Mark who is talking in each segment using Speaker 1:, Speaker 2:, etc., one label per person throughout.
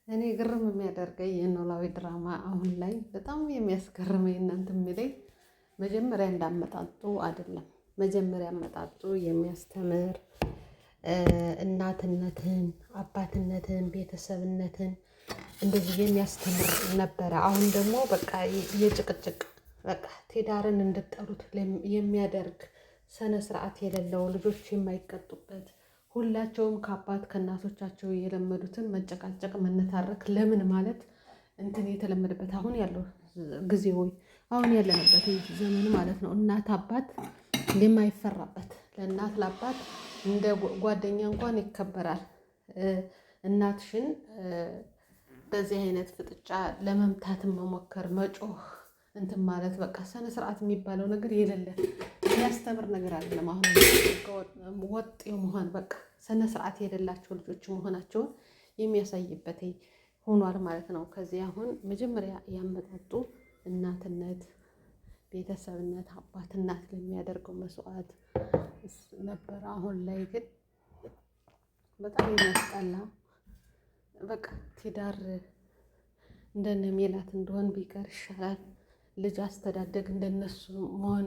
Speaker 1: እኔ ግርም የሚያደርገኝ የኖላዊ ድራማ አሁን ላይ በጣም የሚያስገርመኝ እናንተ የሚለኝ መጀመሪያ እንዳመጣጡ አይደለም። መጀመሪያ አመጣጡ የሚያስተምር እናትነትን፣ አባትነትን፣ ቤተሰብነትን እንደዚህ የሚያስተምር ነበረ። አሁን ደግሞ በቃ የጭቅጭቅ በቃ ትዳርን እንድጠሉት የሚያደርግ ስነ ስርዓት የሌለው ልጆች የማይቀጡበት ሁላቸውም ከአባት ከእናቶቻቸው የለመዱትን መጨቃጨቅ፣ መነታረክ ለምን ማለት እንትን የተለመደበት አሁን ያለው ጊዜ ወይ አሁን ያለንበት ዘመን ማለት ነው። እናት አባት የማይፈራበት ለእናት ለአባት እንደ ጓደኛ እንኳን ይከበራል። እናትሽን በዚህ አይነት ፍጥጫ ለመምታትን መሞከር መጮህ እንትን ማለት በቃ ስነ ስርዓት የሚባለው ነገር የሌለ የሚያስተምር ነገር አይደለም። አሁን ወጥ የመሆን በቃ ስነ ስርዓት የሌላቸው ልጆች መሆናቸውን የሚያሳይበት ሆኗል ማለት ነው። ከዚህ አሁን መጀመሪያ ያመጣጡ እናትነት፣ ቤተሰብነት፣ አባት እናት ለሚያደርገው መስዋዕት ነበር። አሁን ላይ ግን በጣም የሚያስጠላ በቃ ትዳር እንደነ ሜላት እንደሆን ቢቀር ይሻላል። ልጅ አስተዳደግ እንደነሱ መሆን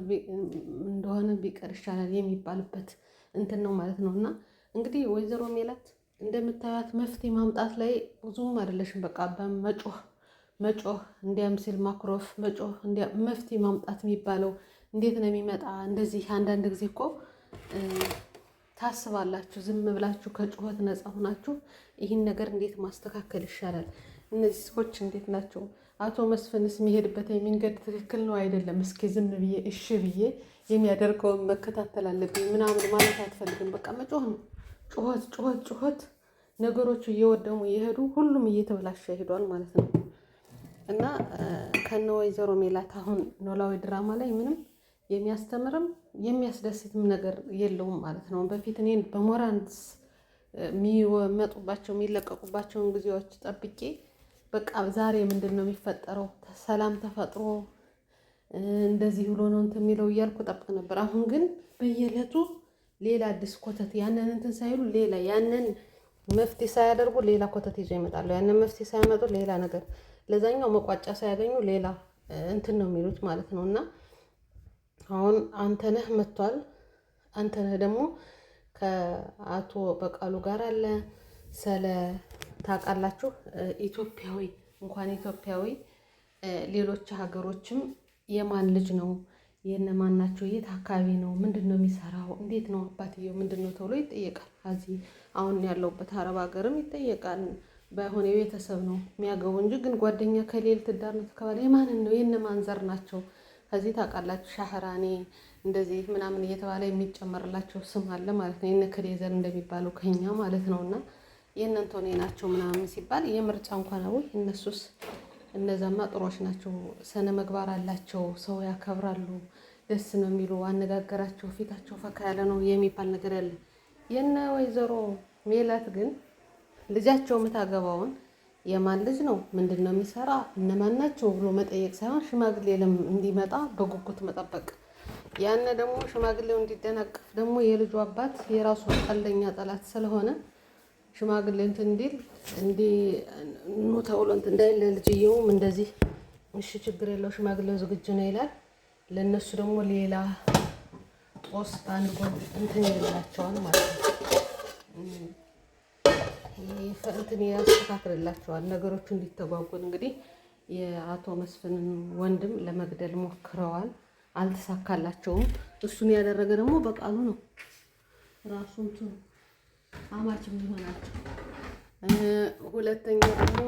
Speaker 1: እንደሆነ ቢቀር ይሻላል የሚባልበት እንትን ነው ማለት ነው። እና እንግዲህ ወይዘሮ ሜላት እንደምታዩት መፍትሄ ማምጣት ላይ ብዙም አይደለሽም። በቃ በመጮህ መጮህ እንዲያም ሲል ማኩረፍ መጮህ እንዲያም መፍትሄ ማምጣት የሚባለው እንዴት ነው የሚመጣ? እንደዚህ አንዳንድ ጊዜ እኮ ታስባላችሁ። ዝም ብላችሁ ከጩኸት ነፃ ሆናችሁ ይህን ነገር እንዴት ማስተካከል ይሻላል? እነዚህ ሰዎች እንዴት ናቸው? አቶ መስፍንስ የሚሄድበት መንገድ ትክክል ነው አይደለም? እስኪ ዝም ብዬ እሺ ብዬ የሚያደርገውን መከታተል አለብኝ ምናምን ማለት አትፈልግም። በቃ መጮህ ነው። ጩኸት ጩኸት ጩኸት፣ ነገሮቹ እየወደሙ እየሄዱ ሁሉም እየተበላሸ ሄዷል ማለት ነው። እና ከነ ወይዘሮ ሜላት አሁን ኖላዊ ድራማ ላይ ምንም የሚያስተምርም የሚያስደስትም ነገር የለውም ማለት ነው። በፊት እኔን በሞራንስ የሚመጡባቸው የሚለቀቁባቸውን ጊዜዎች ጠብቄ በቃ ዛሬ ምንድን ነው የሚፈጠረው፣ ሰላም ተፈጥሮ እንደዚህ ብሎ ነው እንትን የሚለው እያልኩ ጠብቅ ነበር። አሁን ግን በየዕለቱ ሌላ አዲስ ኮተት፣ ያንን እንትን ሳይሉ ሌላ፣ ያንን መፍትሄ ሳያደርጉ ሌላ ኮተት ይዞ ይመጣሉ። ያንን መፍትሄ ሳያመጡ ሌላ ነገር፣ ለዛኛው መቋጫ ሳያገኙ ሌላ እንትን ነው የሚሉት ማለት ነው። እና አሁን አንተነህ መጥቷል። አንተነህ ደግሞ ከአቶ በቃሉ ጋር አለ ሰለ ታውቃላችሁ፣ ኢትዮጵያዊ እንኳን ኢትዮጵያዊ ሌሎች ሀገሮችም የማን ልጅ ነው የነማን ናቸው፣ የት አካባቢ ነው፣ ምንድን ነው የሚሰራው፣ እንዴት ነው አባትየው ምንድን ነው ተብሎ ይጠየቃል። እዚህ አሁን ያለውበት አረብ ሀገርም ይጠየቃል። ባይሆን የቤተሰብ ነው የሚያገቡ እንጂ ግን ጓደኛ ከሌል ትዳር ነው ተባለ የማንን ነው የነማን ዘር ናቸው? ከዚህ ታውቃላችሁ ሻህራኔ እንደዚህ ምናምን እየተባለ የሚጨመርላቸው ስም አለ ማለት ነው። የነ ከሌ ዘር እንደሚባለው ከኛ ማለት ነው እና የእነንቶኔ ናቸው ምናምን ሲባል የምርጫ እንኳን አቦ እነሱስ እነዛማ ጥሮች ናቸው፣ ስነ ምግባር አላቸው፣ ሰው ያከብራሉ፣ ደስ ነው የሚሉ አነጋገራቸው፣ ፊታቸው ፈካ ያለ ነው የሚባል ነገር ያለ። የነ ወይዘሮ ሜላት ግን ልጃቸው የምታገባውን የማን ልጅ ነው፣ ምንድን ነው የሚሰራ፣ እነማን ናቸው ብሎ መጠየቅ ሳይሆን ሽማግሌ እንዲመጣ በጉጉት መጠበቅ። ያነ ደግሞ ሽማግሌው እንዲደናቀፍ ደግሞ የልጁ አባት የራሱ ቀንደኛ ጠላት ስለሆነ ሽማግሌ እንትን እንዲል እንዲ ኑ ተብሎ እንትን እንዳይል ለልጅየውም እንደዚህ እሺ ችግር የለው ሽማግሌው ዝግጁ ነው ይላል። ለእነሱ ደግሞ ሌላ ጦስ በአንድ ጎን እንትን ይላቸዋል ማለት ነው። እንትን ያስተካክልላቸዋል ነገሮቹ እንዲተጓጎል። እንግዲህ የአቶ መስፍንን ወንድም ለመግደል ሞክረዋል፣ አልተሳካላቸውም። እሱን ያደረገ ደግሞ በቃሉ ነው ራሱ እንትኑ አማች የሚሆናቸው። ሁለተኛ ደግሞ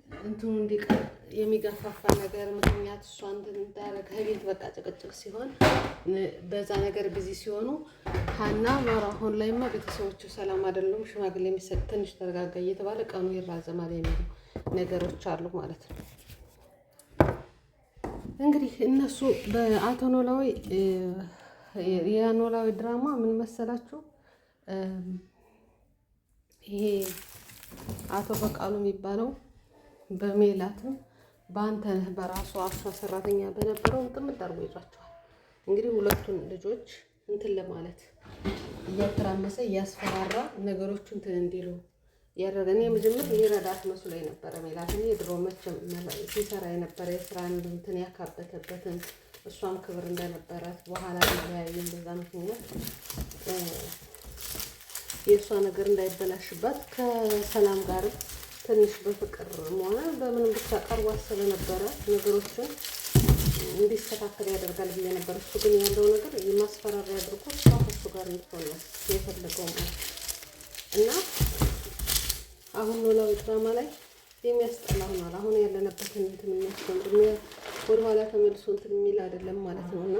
Speaker 1: እንትኑ እንዲቀር የሚገፋፋ ነገር ምክንያት እሷ እንትን እንዳደረግ ከቤት በቃ ጭቅጭቅ ሲሆን በዛ ነገር busy ሲሆኑ ሀና ኖራ አሁን ላይማ ቤተሰቦቹ ሰላም አይደሉም፣ ሽማግሌ የሚሰጥ ትንሽ ተረጋጋ እየተባለ ቀኑ ይራዘማል የሚሉ ነገሮች አሉ ማለት ነው። እንግዲህ እነሱ በአቶ ኖላዊ የኖላዊ ድራማ ምን መሰላችሁ? ይሄ አቶ በቃሉ የሚባለው በሜላትም በአንተነህ በራሱ አሷ ሰራተኛ በነበረው ጥምድ አድርጎ ይዟቸዋል። እንግዲህ ሁለቱን ልጆች እንትን ለማለት እያተራመሰ እያስፈራራ ነገሮቹ እንትን እንዲሉ ያደረገ እኔ መጀመር ሊረዳት መስሎ የነበረ ሜላት እኔ ድሮ መቼም ሲሰራ የነበረ የስራ እንትን ያካበተበትን እሷም ክብር እንደነበራት በኋላ ሊለያዩም በዛ ምክንያት የእሷ ነገር እንዳይበላሽባት ከሰላም ጋርም ትንሽ በፍቅር ሆነ በምንም ብቻ ቀርቧት ስለነበረ ነገሮችን እንዲስተካከል ያደርጋል ብዬ ነበር። እሱ ግን ያለው ነገር የማስፈራሪያ አድርጎ እሷ ከእሱ ጋር እንድትሆን ነው የፈለገው ማለት እና አሁን ኖላዊ ድራማ ላይ የሚያስጠላ ሆኗል። አሁን ያለንበትን እንትን የሚያስተምር ወደኋላ ተመልሶ እንትን የሚል አይደለም ማለት ነው እና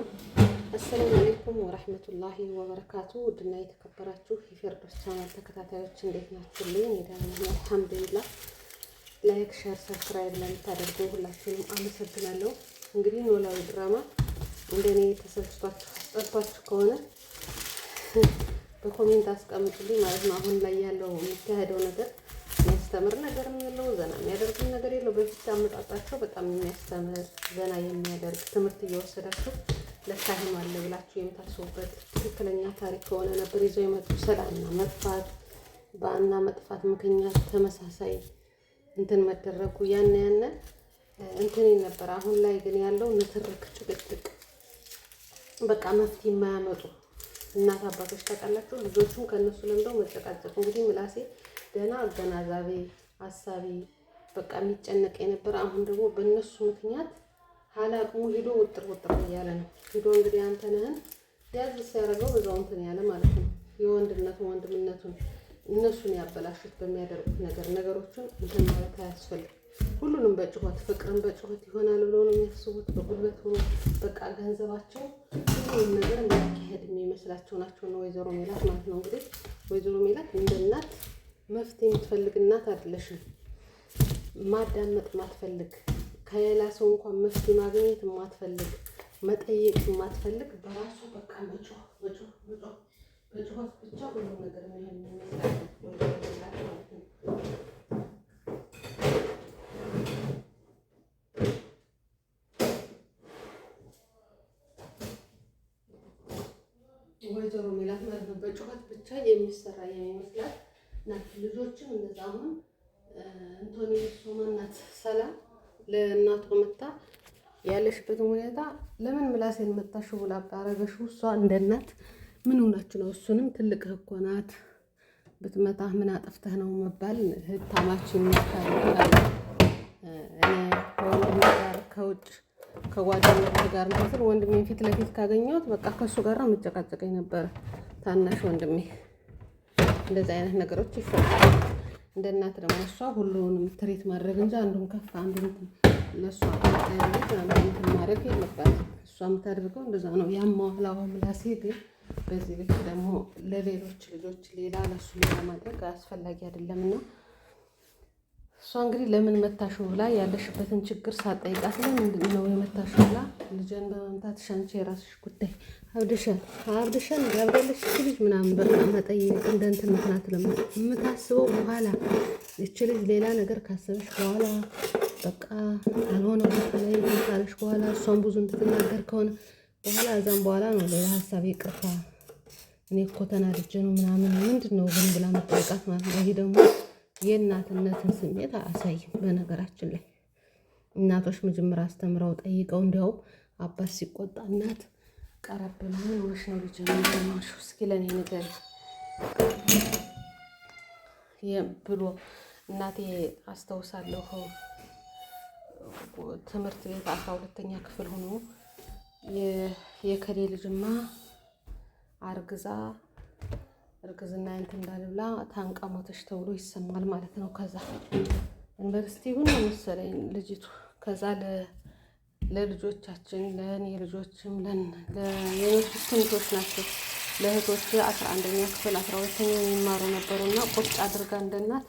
Speaker 1: السلام عليكم ورحمة الله وبركاته። ውድና የተከበራችሁ የፌርዶስ ቻናል ተከታታዮች እንዴት ናችሁልኝ? ደህና ነኝ الحمد لله። Like፣ share፣ subscribe ለምታደርጉ ሁላችሁንም አመሰግናለሁ። እንግዲህ ኖላዊ ድራማ እንደኔ ተሰልችቷችሁ አስጠልቷችሁ ከሆነ በ comment አስቀምጡልኝ ማለት ነው። አሁን ላይ ያለው የሚካሄደው ነገር የሚያስተምር ነገርም የለው፣ ዘና የሚያደርግም ነገር የለው። በፊት አመጣጣቸው በጣም የሚያስተምር ዘና የሚያደርግ ትምህርት እየወሰዳችሁ ለካ ይሄም አለ ብላችሁ የምታስቡበት ትክክለኛ ታሪክ ከሆነ ነበር ይዘው የመጡ ሰላምና መጥፋት በአና መጥፋት ምክንያት ተመሳሳይ እንትን መደረጉ ያነ ያነ እንትን ነበር። አሁን ላይ ግን ያለው ንትርክ፣ ጭቅጭቅ በቃ መፍትሄ የማያመጡ እናት አባቶች ታውቃላችሁ። ልጆቹም ከእነሱ ለምደው መጨቃጨቅ። እንግዲህ ምላሴ ደህና አገናዛቢ አሳቢ በቃ የሚጨነቅ የነበረ አሁን ደግሞ በእነሱ ምክንያት አላቅሙ ሂዶ ውጥር ውጥር እያለ ነው። ሂዶ እንግዲህ አንተ ነህን ያዝ ሲያደርገው በዛው እንትን ያለ ማለት ነው። የወንድነቱን ወንድምነቱን እነሱን ያበላሹት በሚያደርጉት ነገር ነገሮችን እንትን ማለት አያስፈልግም። ሁሉንም በጩኸት ፍቅርን በጩኸት ይሆናል ብለው ነው የሚያስቡት። በጉልበት ሆኖ በቃ ገንዘባቸው ሁሉንም ነገር የሚያካሄድ የሚመስላቸው ናቸው ነው ወይዘሮ ሜላት ማለት ነው። እንግዲህ ወይዘሮ ሜላት እንደ እናት መፍትሄ የምትፈልግ እናት አይደለሽም። ማዳመጥ ማትፈልግ ከሌላ ሰው እንኳን መፍትሄ ማግኘት የማትፈልግ መጠየቅ የማትፈልግ በራሱ በቃ መጮህ መጮህ መጮህ በጩኸት ብቻ ሁሉም ነገር የሚሆን የሚመስላት ወይዘሮ ሜላት ማለት ነው። ወይዘሮ ሜላት ማለት ነው። በጩኸት ብቻ የሚሰራ የሚመስላት ናት። ልጆችም እንደዛ አሁን እንቶኒ ሶማናት ሰላም ለእናቷ መታ ያለሽበትን ሁኔታ ለምን ምላሴን መታሽው ብላ ባረገሽው እሷ እንደ እናት ምን ሆናችሁ ነው? እሱንም ትልቅ እኮ ናት ብትመታህ ምን አጥፍተህ ነው መባል ህታማች ይመታል። እኔ ከወንድሜ ጋር ከውጭ ከጓደኞቼ ጋር እንትን ወንድሜን ፊት ለፊት ካገኘሁት በቃ ከእሱ ጋር ነው የምጨቃጨቀኝ ነበረ። ታናሽ ወንድሜ እንደዚህ አይነት ነገሮች ይፈጠራል። እንደ እናት ደግሞ እሷ ሁሉንም ትሪት ማድረግ እንጂ አንዱን ከፍ አንዱን ለእሷ እንትን ማድረግ የለባትም። እሷ የምታደርገው እንደዛ ነው። ያማዋል። አሁን ምላሴ ግን በዚህ ልክ ደግሞ ለሌሎች ልጆች ሌላ ለእሱ ሌላ ማድረግ አስፈላጊ አይደለም እና እሷ እንግዲህ ለምን መታሽው ብላ ያለሽበትን ችግር ሳትጠይቃት ለምንድን ነው የመታሽው ብላ ልጄን በመምታት አንቺ የራስሽ ጉዳይ አብደሻል፣ አብደሻል ያብዳለሽ እቺ ልጅ ምናምን በቃ መጠየቅ እንደ እንትን ምክንያት የምታስበው በኋላ እቺ ልጅ ሌላ ነገር ካሰበሽ በኋላ በቃ አልሆነ ቦታ ላይ እንትን ካለሽ በኋላ እሷን ብዙ እንድትናገር ከሆነ በኋላ እዛም በኋላ ነው ሌላ ሀሳብ ይቅርታ እኔ እኮ ተናድጄ ነው ምናምን ምንድን ነው ግን ብላ መጠየቃት ማለት ነው። ይሄ ደግሞ የእናትነትን ስሜት አያሳይም። በነገራችን ላይ እናቶች መጀመሪያ አስተምረው ጠይቀው እንዲያውም አባት ሲቆጣ እናት ቀረብ ብላ ምን ሆነሽ ነው ልጄ፣ ምን ሆነሽ እስኪ ለእኔ ንገሪኝ ብሎ እናቴ አስታውሳለሁ። ትምህርት ቤት 12ኛ ክፍል ሆኖ የከሌ ልጅማ አርግዛ እርግዝና እንትን እንዳልብላ ታንቃ ሞተች ተብሎ ይሰማል ማለት ነው። ከዛ ዩኒቨርሲቲ ይሁን መሰለኝ ልጅቱ። ከዛ ለልጆቻችን ለእኔ ልጆችም ለሌሎች ትንሾች ናቸው ለእህቶች 11ኛ ክፍል 12ኛ የሚማሩ ነበሩና ቁጭ አድርጋ እንደናት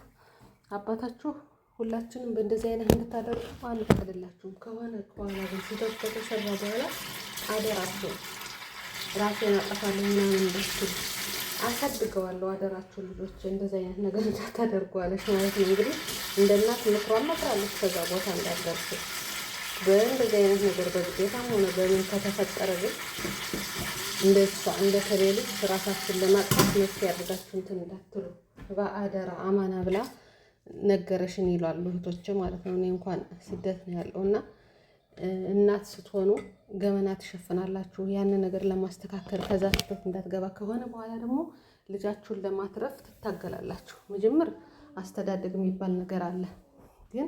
Speaker 1: አባታችሁ ሁላችንም በእንደዚህ አይነት እንድታደርጉ አንፈቅድላችሁም። ከሆነ ከኋላ ግን ስህተት ከተሰራ በኋላ አደራችሁ ራሴን አጠፋለሁ ምናምን እንዳትሉ አሳድገዋለሁ። አደራችሁ ልጆች እንደዚህ አይነት ነገር እንዳታደርጉ አለች ማለት ነው። እንግዲህ እንደ እናት ምክሯን መክራለች። ከዛ ቦታ እንዳትደርሱ በእንደዚህ አይነት ነገር በግዴታም ሆነ በምን ከተፈጠረ ግን እንደ ከሌ ልጅ ራሳችሁን ለማጥፋት መፍትሄ አድርጋችሁ እንትን እንዳትሉ በአደራ አማና ብላ ነገረሽን ይሏሉ እህቶች ማለት ነው። እኔ እንኳን ስደት ነው ያለው እና እናት ስትሆኑ ገመና ትሸፍናላችሁ። ያንን ነገር ለማስተካከል ከዛ ስህተት እንዳትገባ ከሆነ በኋላ ደግሞ ልጃችሁን ለማትረፍ ትታገላላችሁ። መጀመር አስተዳደግ የሚባል ነገር አለ፣ ግን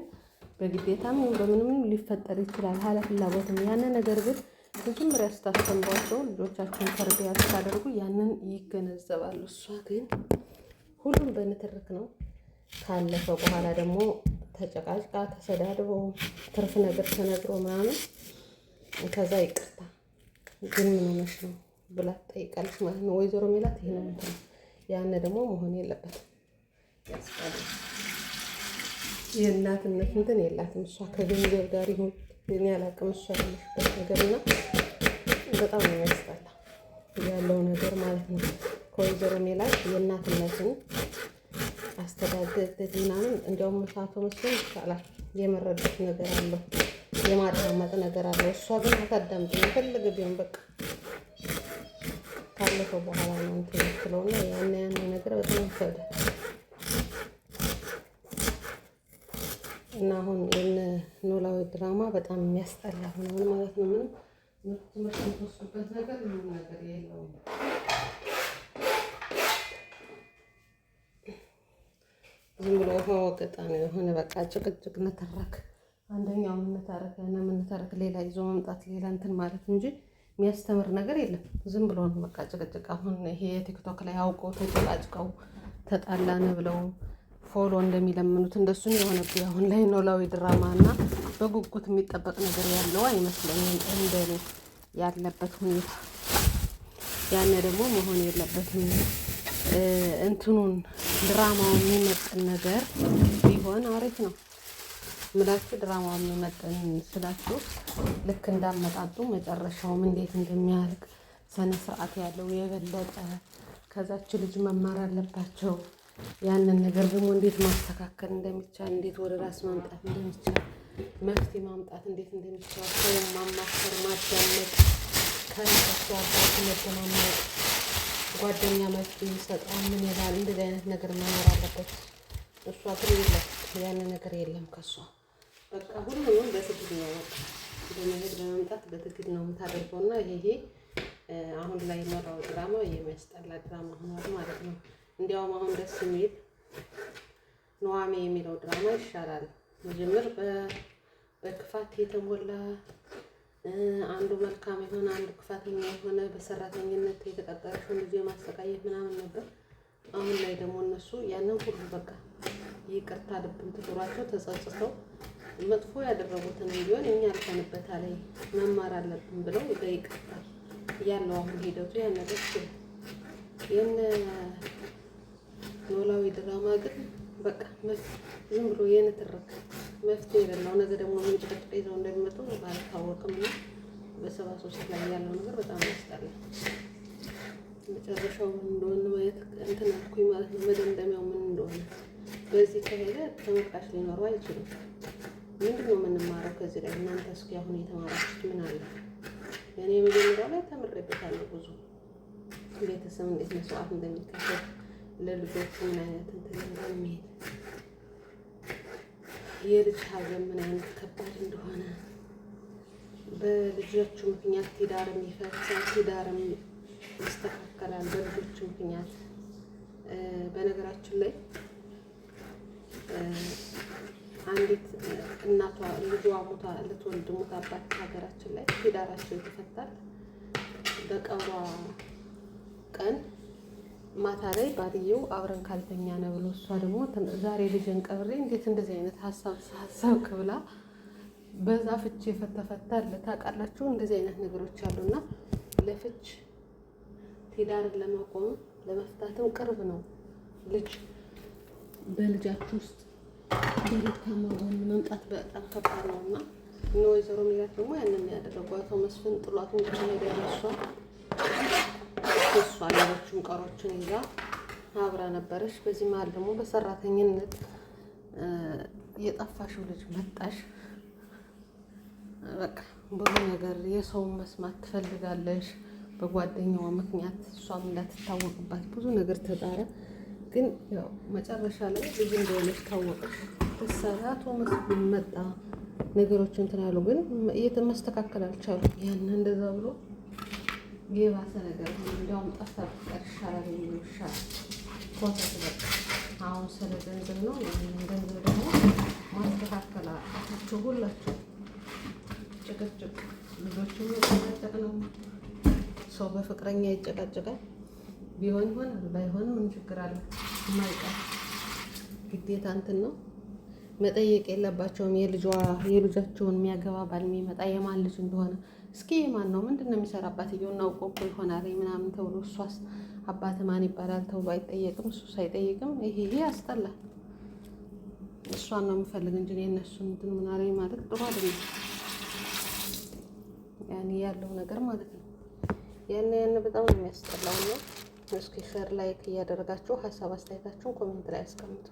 Speaker 1: በግዴታም በምንም ሊፈጠር ይችላል ሀለ ፍላጎትም ያንን ነገር ግን መጀመሪያ ስታስተምሯቸው ልጆቻችሁን ተርቢያ ስታደርጉ ያንን ይገነዘባሉ። እሷ ግን ሁሉም በንትርክ ነው። ካለፈ በኋላ ደግሞ ተጨቃጭቃ ተሰዳድቦ ትርፍ ነገር ተነግሮ ምናምን ከዛ ይቅርታ ግን ምን ሆነሽ ነው ብላ ትጠይቃለች ማለት ነው። ወይዘሮ ሜላት ይሄ ነው እንትን ያን ደግሞ መሆን የለበትም። ያስጠላል። የእናትነት እንትን የላትም እሷ ከገንዘብ ጋር ይሁን እኔ አላቅም። እሷ ያለሽበት ነገር እና በጣም ነው የሚያስጠላ ያለው ነገር ማለት ነው። ከወይዘሮ ሜላት የእናትነትን አስተዳደግ ምናምን እንዲያውም አቶ መስፍን ይሻላል የመረዳት ነገር አለው የማዳመጥ ነገር አለው። እሷ ግን አታዳምጥም። የፈለገ ቢሆን በቃ ካለፈው በኋላ ነው እንትን የምትለውና ያን ያን ነገር በጣም ይከብዳል። እና አሁን የነ ኖላዊ ድራማ በጣም የሚያስጠላ ሆኗል ማለት ነው። ምንም ትምህርት የምትወስዱበት ነገር ምንም ነገር የለውም። ዝም ብሎ ውሃ ወቀጣ ነው የሆነ በቃ ጭቅጭቅ፣ ንትርክ፣ አንደኛው ምንታረክ እና ምንታረክ ሌላ ይዞ መምጣት ሌላ እንትን ማለት እንጂ የሚያስተምር ነገር የለም። ዝም ብሎ ነው በቃ ጭቅጭቅ። አሁን ይሄ የቲክቶክ ላይ አውቀው ተጨቃጭቀው ተጣላን ብለው follow እንደሚለምኑት እንደሱን የሆነብኝ አሁን ላይ ኖላዊ ድራማ እና በጉጉት የሚጠበቅ ነገር ያለው አይመስለኝም እንደኔ ያለበት ሁኔታ። ያነ ደግሞ መሆን የለበትም። እንትኑን ድራማው የሚመጥን ነገር ቢሆን አሪፍ ነው ምላችሁ። ድራማው የሚመጥን ስላችሁ ልክ እንዳመጣጡ መጨረሻውም እንዴት እንደሚያልቅ ስነ ስርዓት ያለው የበለጠ ከዛች ልጅ መማር አለባቸው። ያንን ነገር ደግሞ እንዴት ማስተካከል እንደሚቻል፣ እንዴት ወደ ራስ ማምጣት እንደሚቻል፣ መፍትሄ ማምጣት እንዴት እንደሚቻል፣ ሰውን ማማከር፣ ማዳመጥ፣ ከራሳቸው አባት መደማመጥ፣ ጓደኛ መፍትሄ ይሰጠዋል፣ ምን ይላል፣ እንደዚህ አይነት ነገር መኖር አለበት። እሷ ግን የለም፣ ያን ነገር የለም ከሷ። በቃ ሁሉንም በትግል ነው በቃ በመሄድ በመምጣት በትግል ነው የምታደርገው። እና ይሄ አሁን ላይ ኖላዊ ድራማ የሚያስጠላ ድራማ ሆኗል ማለት ነው። እንዲያውም አሁን ደስ የሚል ኑሃሜ የሚለው ድራማ ይሻላል። መጀመር በክፋት የተሞላ አንዱ መልካም የሆነ አንዱ ክፋተኛ የሆነ በሰራተኝነት የተቀጠረችውን ልጅ የማሰቃየት ምናምን ነበር። አሁን ላይ ደግሞ እነሱ ያንን ሁሉ በቃ ይቅርታ ልብን ትጥሯቸው ተጸጽተው መጥፎ ያደረጉትን ቢሆን እኛ አልፈንበታል መማር አለብን ብለው በይቅርታ ያለው አሁን ሂደቱ ያን ደስ ይላል። የነ ኖላዊ ድራማ ግን በቃ ዝም ብሎ የንትርክ መፍትሄ የሌለው ነገ ደግሞ ምን ጭቅጭቅ ይዘው እንደሚመጡ ባልታወቅም እና በ73 ላይ ያለው ነገር በጣም ያስጠላል። መጨረሻው ምን እንደሆነ ማየት እንትን አልኩኝ ማለት ነው። መደምደሚያው ምን እንደሆነ በዚህ ከሄደ ተመልካች ሊኖረው አይችልም። ምንድን ነው የምንማረው ከዚህ ላይ? እናንተ እስኪ አሁን የተማራችሁት ምን አለ? እኔ የመጀመሪያው ላይ ተምሬበታለሁ ብዙ ቤተሰብ እንዴት መስዋዕት እንደሚከፍል ለልጆቹ ምን አይነት እንትን እንደሚሄድ የልጅ ሀዘን ምን አይነት ከባድ እንደሆነ በልጆቹ ምክንያት ትዳርም ይፈርሳል፣ ትዳርም ይስተካከላል በልጆቹ ምክንያት። በነገራችን ላይ አንዲት እናቷ ልጇ ሞታ ልትወልድ ሞታባት ሀገራችን ላይ ትዳራቸው የተፈታል። በቀብሯ ቀን ማታ ላይ ባልየው አብረን ካልተኛ ነው ብሎ እሷ ደግሞ ዛሬ ልጅን ቀብሬ እንዴት እንደዚህ አይነት ሀሳብ ሀሳብ ክብላ በዛ ፍች የፈተፈታል ታውቃላችሁ። እንደዚህ አይነት ነገሮች አሉና ለፍች ትዳርን ለማቆም ለመፍታትም ቅርብ ነው። ልጅ በልጃችሁ ውስጥ በደካማ ጎን መምጣት በጣም ከባድ ነው እና እነ ወይዘሮ ሜላት ደግሞ ያንን ያደረጉ አቶ መስፍን ጥሏት ውጭ ሄደ። እሷ እሷ ሌሎቹን ቀሮችን ይዛ አብራ ነበረች። በዚህ መሀል ደግሞ በሰራተኝነት የጠፋሽው ልጅ መጣሽ። በቃ ብዙ ነገር የሰውን መስማት ትፈልጋለሽ። በጓደኛዋ ምክንያት እሷም እንዳትታወቅባት ብዙ ነገር ተጣረ። ግን ያው መጨረሻ ላይ ልጅ እንደሆነች ታወቀች። ደስ አለ። አቶ መስፍን መጣ። ነገሮች እንትን አሉ፣ ግን መስተካከል አልቻሉም። ያን እንደዛ ብሎ የባሰ ነገር ሆነ። እንዲያውም ጠፍታ ብትቀር ይሻላል የሚለው ይሻላል። ኮተት በቃ አሁን ስለ ገንዘብ ነው። ያንን ገንዘብ ደግሞ ማስተካከል አቃታቸው ሁላቸው። ጭቅጭቅ፣ ልጆችም መጨቃጨቅ ነው። ሰው በፍቅረኛ ይጨቃጨቃል። ቢሆን ይሆናል፣ ባይሆን ምን ችግር አለ? የማይቀር ግዴታ እንትን ነው። መጠየቅ የለባቸውም። የልጃቸውን የሚያገባ ባል የሚመጣ የማን ልጅ እንደሆነ፣ እስኪ የማን ነው፣ ምንድን ነው የሚሰራባት እየው አውቆ እኮ ይሆናል ምናምን ተብሎ፣ እሷስ አባት ማን ይባላል ተብሎ አይጠየቅም። እሱስ አይጠይቅም። ይሄ ያስጠላል። እሷን ነው የምፈልግ እንጂ የእነሱን እንትን ምን አለኝ ማለት ጥሩ አይደለም። ያን ያለው ነገር ማለት ነው። ያን በጣም ነው የሚያስጠላው። እና እስኪ share like እያደረጋችሁ ሀሳብ አስተያየታችሁን comment ላይ አስቀምጡ።